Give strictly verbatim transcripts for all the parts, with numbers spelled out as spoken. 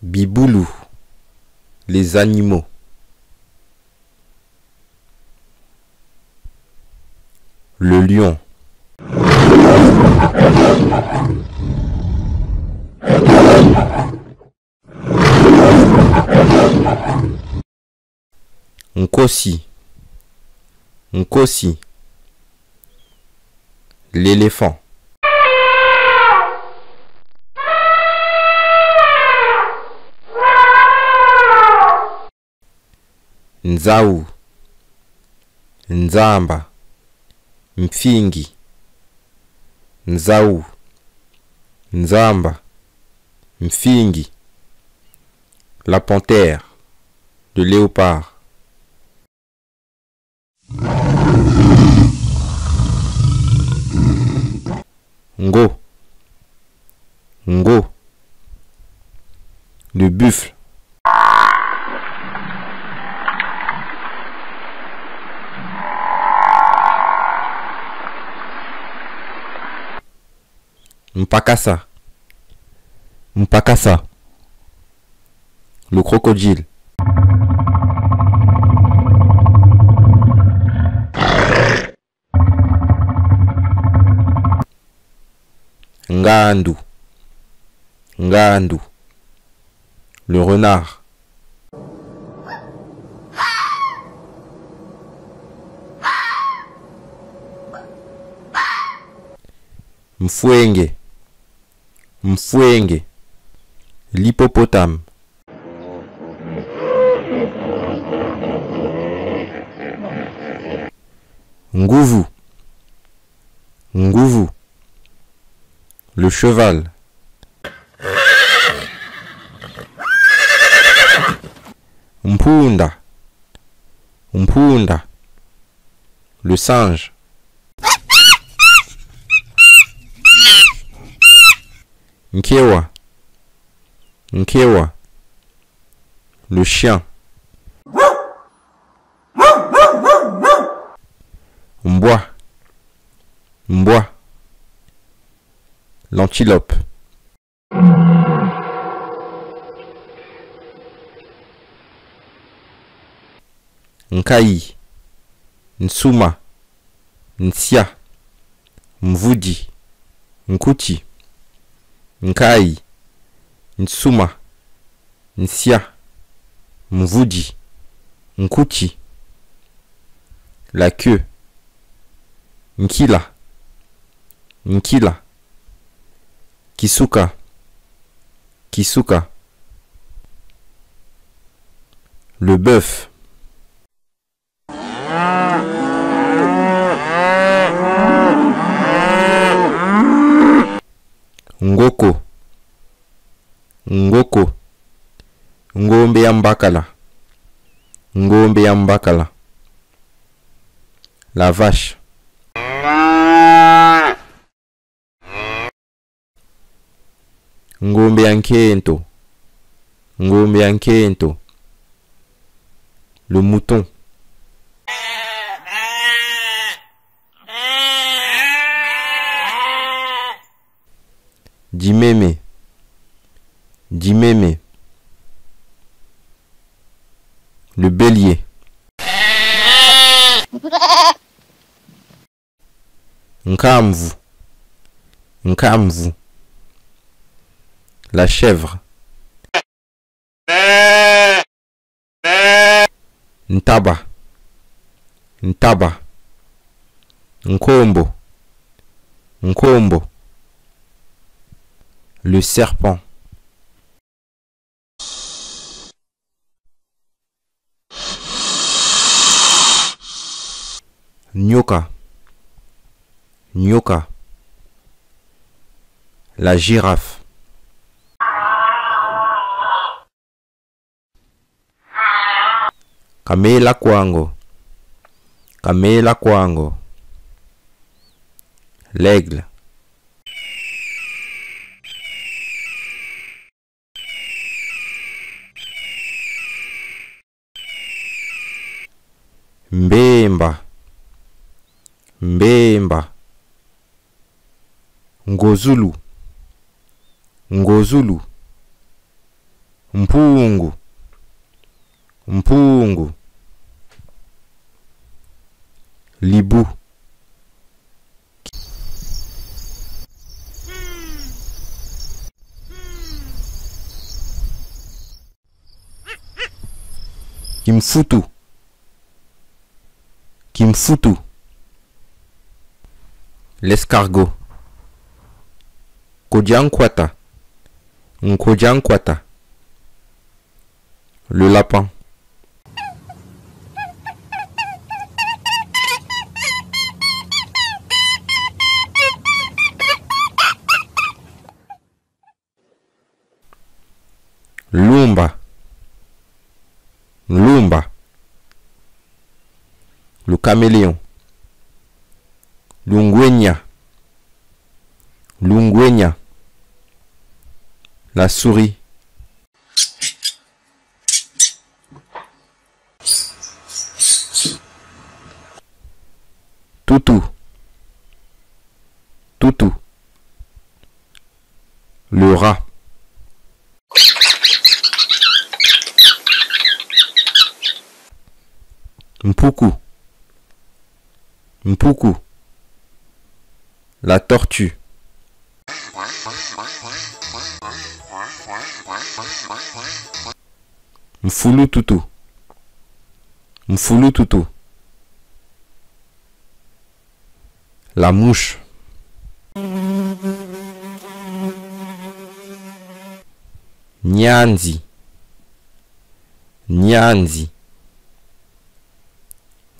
Bibulu, les animaux. Le lion. Nkosi. Nkosi. L'éléphant. Nzau. Nzamba. Mfingi. Nzau. Nzamba. Mfingi. La panthère. Le léopard. Ngo. Ngo. Le buffle. Mpakasa. Mpakasa. Le crocodile. Ngandu. Ngandu. Le renard. Mfwenge. Mfwenge. L'hippopotame. Nguvu. Nguvu. Le cheval. Mpunda. Mpunda. Le singe. Nkewa. Nkewa. Le chien. Mbwa. Mbwa. L'antilope. Nkayi. Nsuma. Nsia. Mvudi. Nkuti. Nkayi. Nsuma. Nsia. Mvudi. Nkuti. La queue. Nkila. Nkila. Kisuka. Kisuka. Le bœuf. Ngoko. Ngoko. Ngombe ya mbakala. Ngombe ya mbakala. La vache. Ngombe ya nkento. Ngombe ya nkento. Le mouton. Dimeme. Dimeme. Le bélier. Nkamvu. Nkamvu. La chèvre. Ntaba. Ntaba. Nkombo. Nkombo. Le serpent. Nyoka. Nyoka. La girafe. Kamela kwango. Kamela kwango. L'aigle. Mbemba. Mbemba. Ngozulu. Ngozulu. Mpungu. Mpungu. Libu. Kimfutu. Kimfutu. L'escargot. Nkodia nkwata. Nkodia nkwata. Le lapin. Lumba. Lumba. Le caméléon. Lungwenya. Lungwenya. La souris. Tutu. Tutu. Le rat. Mpuku. Mpuku. La tortue. Mfulututu. Mfulututu. La mouche. Nyanzi. Nyanzi.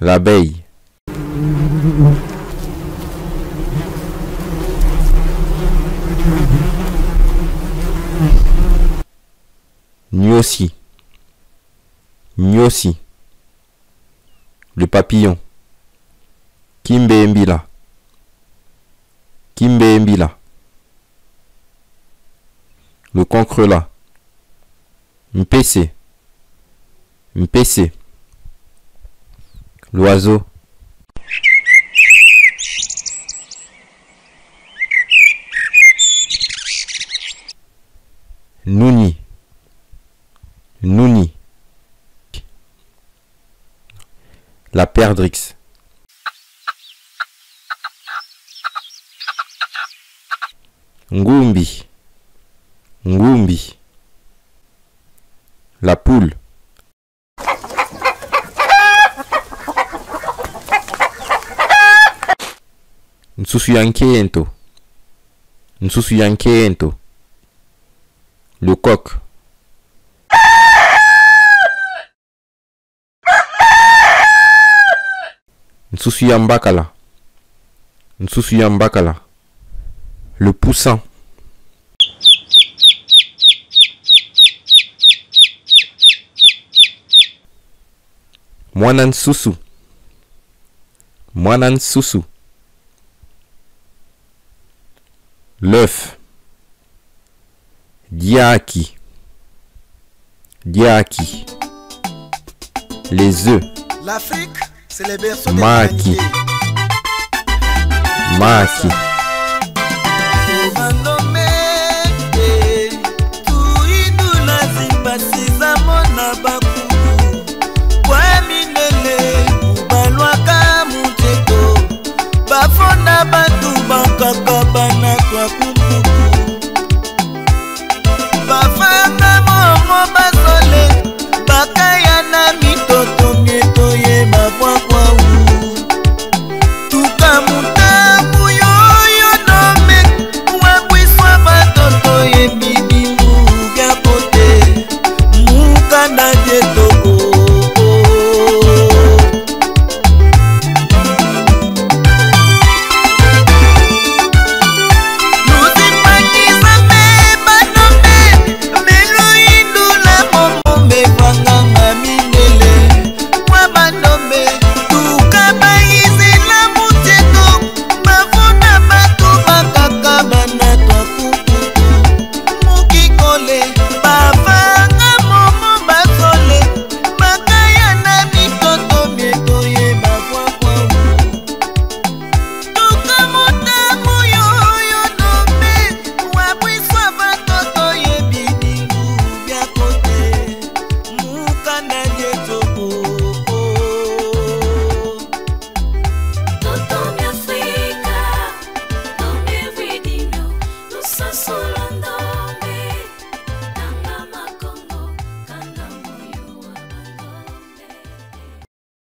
L'abeille. Nyosi. Nyosi. Le papillon. Kimbembila. Kimbembila. Le cancrelat. Mpese. Mpese. L'oiseau. Nuni. Nuni. La perdrix. Ngumbi. Ngumbi. La poule. Nsusu ya nkento. Nsusu ya nkento. Le coq. Nsusu ya mbakala. Nsusu ya mbakala. Le poussin. Mwana nsusu. Mwana nsusu. L'œuf. Diaki. Diaki. Les œufs. L'Afrique, c'est le berceau de Maki. L'humanité. Maki.